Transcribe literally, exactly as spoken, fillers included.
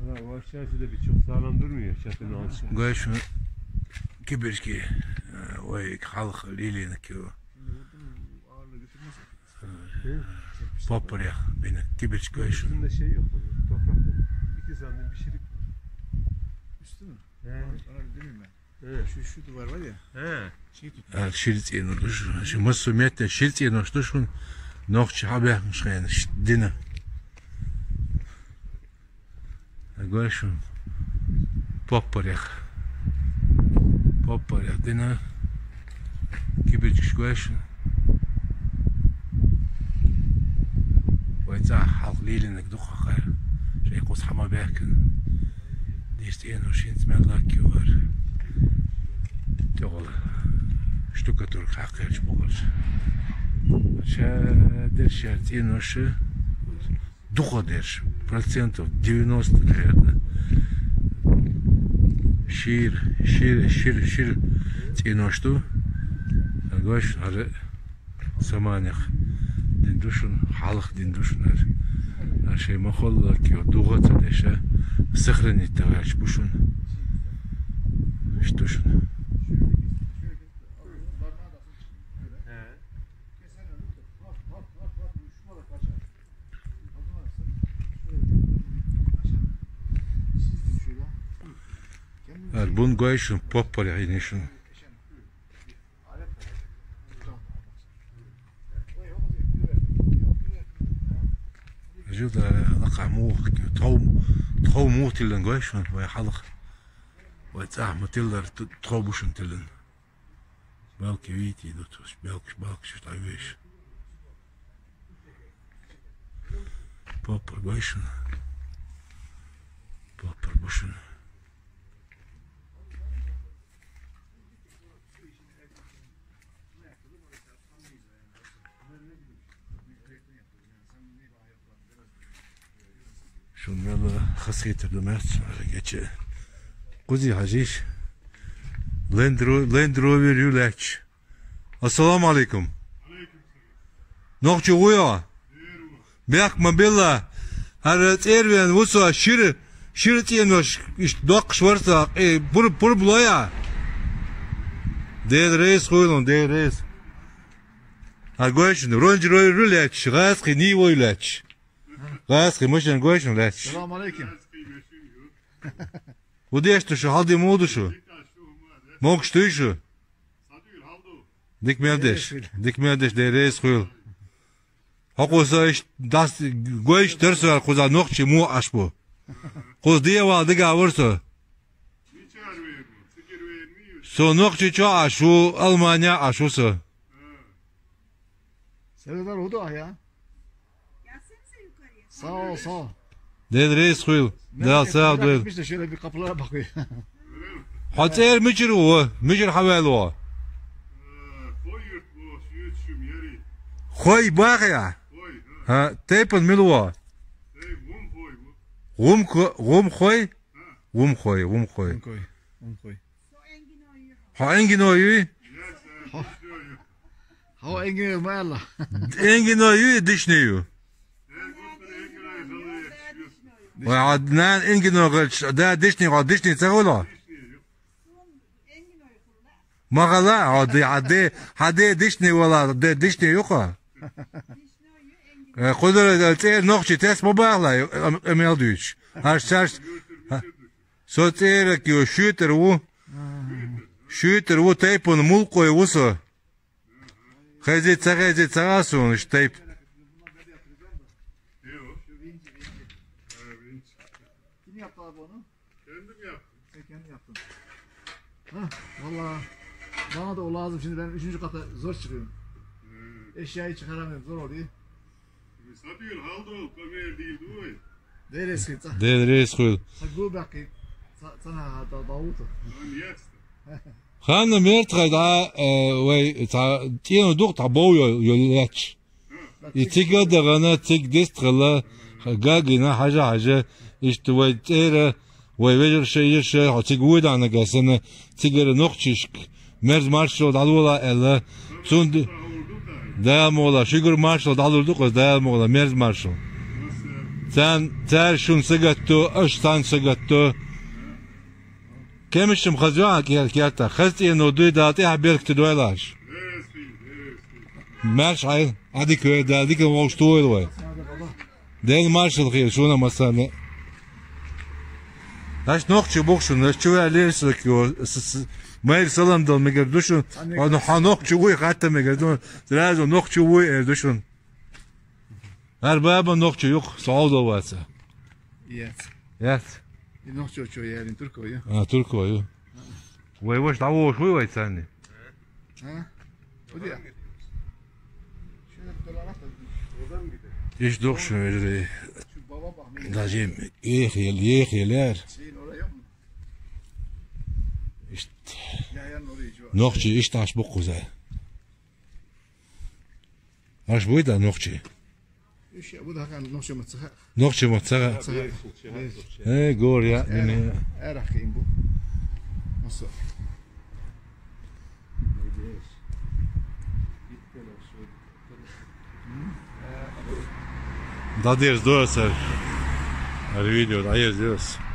Ваш чаши да бичух салам дурмия, чаши наалча. Гой шуна кибирчки, э, вай халкъ лелийнаг кио. Э? Поппарах бина кибирчки гой шуна. Üstünde şey yok mu? Toprak yok. İki santim bir şeylik var. Üstü mü? He. Onu, onu bilmiyorum ben. He. Şu, şu duvar var ya. He. Şey tut. Ар шира цӀенош ду шун. Ши массо а метте шира цӀенош ду шун. Нохчий хьабаьхкача хана ш-, дина. Гой шун. Поппарах. Поппарах дина. Кибирчкаш гой шун. Вай цӀа халкъ лелийнаг дукха хьакхар. Шоай кхуза хьа ма баьхкина. Дешта эно шинца мел лакки вар. ТӀехула штукатурка хьакхарча букъарча. Ша дерш яр цӀенош. Дукха дерш. Процентов девяносто, наверное. Шир, шир, шир, шир цӀенош ду. Гой шун, ара Саманех дина ду шун, халкъа дина ду шун ара. Ара шоай ма хулла кио дугӀа ца деш, сохранить тӀа ваьлча бу шун. Иштта ду шун. Ара бун гой шун, поппарах йина шун. Жил да лакха мух, тхов, тхов мух тиллан гой шун, вай халкъ. Вай цӀа ма тиллар, т-, тхов бу шун тиллан. Балки вити идут, балки, балки шут айвеш. Поппар гой шун. Поппар бу шун. Шун мел хасхетар ду мерц, гече. Кхузи хьажийша. Land Ro-, Land Rover ю лаьтташ. Ассаламу Ӏалайкум. Нохчи вуй хьо? Бехк ма билла. ХӀара цӀера вена ву со, шира, шира цӀенош, иштта доккхаш вар со, э, пур-, пурба лой хьа? Дела реза хуйла хьона, Дела реза. ХӀара гой шун, Range Rover ю лаьтташ, гӀазкхий Нива ю лаьтташ. ГӀазкхий машен гой шун лаьтташ. Салам алейкум. Ву деш ду шу, хьалди муха ду шу? Могаш дуй шу? Дика мел деш, дика мел деш, Дела реза хуйла. Хьо кхуза иштта даст, гой иштта дар со, кхуза нохчий муха Ӏаш бу. Кхуза дегӀавала дагавар со. Со Нохчийчоа Ӏаш ву, Алмане Ӏаш ву со. Севезар хӀуда ахьа? Сав, сав. Дела реза хуйла. Дала сагӀа дойла. Мишта шура би капла бакуй. Хьо цӀера мичара ву? Мичара хьаваьлла ву? Хой бахьа? ХӀа, тайпан мила ву? ГӀум хо-, гӀум хой? ГӀум хой, гӀум хой. Хьо Энгино юй? Хьо Энгино юй? Хьо Энгино ма аьлла. Энгино юй, Дишни ю? Вай, хьо нана Энгино гӀерташ, да Дишни, хьо Дишни ца хуьлу? Ма хала, хьо де, хьо де, хьо де Дишни вала, де Дишни ю хьо? Э, кхузара цӀера нохчий тес ма бахала, э, э, мел дуьйцуш. Аш царш, а, со цӀера кио шуьйтар ву. Шуьйтар ву, тайпан мулкъой ву со. Хези ца хези ца а суна, иштта тайпа. Kim yaptı abi onu? Kendim yaptım. Sen kendin yaptın. Ha, valla. Bana da o lazım şimdi, ben üçüncü kata zor çıkıyorum. Eşyayı çıkaramıyorum, zor oluyor. Satıyor, halde ol, kamera değil, değil mi? Dera rezа хуйла. Дела реза хуйла. Са губаки, са, са на, да, да, уто. Ханна мертхай да, э, вай, цхьа цӀено дукха цхьа бов йо, йо лаьтташ. И цига а дахана, цига дистхила, гагина, хьажа-хьажа, иштта вай цӀера, вай вежарша, йиша, хьо цига вуй дӀанага санна, цигара нохчашка мерза маршал дӀалула аьлла, цунда Дала мукъ лахь, шуьгара маршал дӀалур ду-кх из, Дала мукъ лахь, мерза маршал. Царна, цара шуна сагатто, аша царна сагатто. Кемашам хаза йоӀан кер-, керта. Хаза цӀено дуй, Дала тӀехьа беркате дойла аш. Маьрша Ӏайла, Ӏадика вер, Дала дика вовш тойла вай. Дела маршал хийла шуна массарна. Аш нохчий бу-кх шуна, аш чу ваьллера сакъо, с-, с-, майра салам дала мегар ду шуна. Хьо, хьо нохчий вуй хатта мегар ду, сразу нохчий вуй эр ду шуна. ХӀара баба нохчий ю-кх, со Ӏовдал вац. Яц. Яц. И нохчочо яьлин турко ю. А, турко ю. Вай ваша дӀавогӀуш вуй вай царна? А? Куди? Иштта ду-кх шуна, вежарий. Даже ехал, ехал яр. Иштта. Нохчий иштта Ӏаш бу-кх кхуза. Аш буй да нохчий? Иш я бу дахан нохчий ма ца ха. Нохчий ма ца ха. Ца ха. Э, гор я, не, не. Ара хим бу. Масо. Да дерз доса. Ар видео, да дерз доса.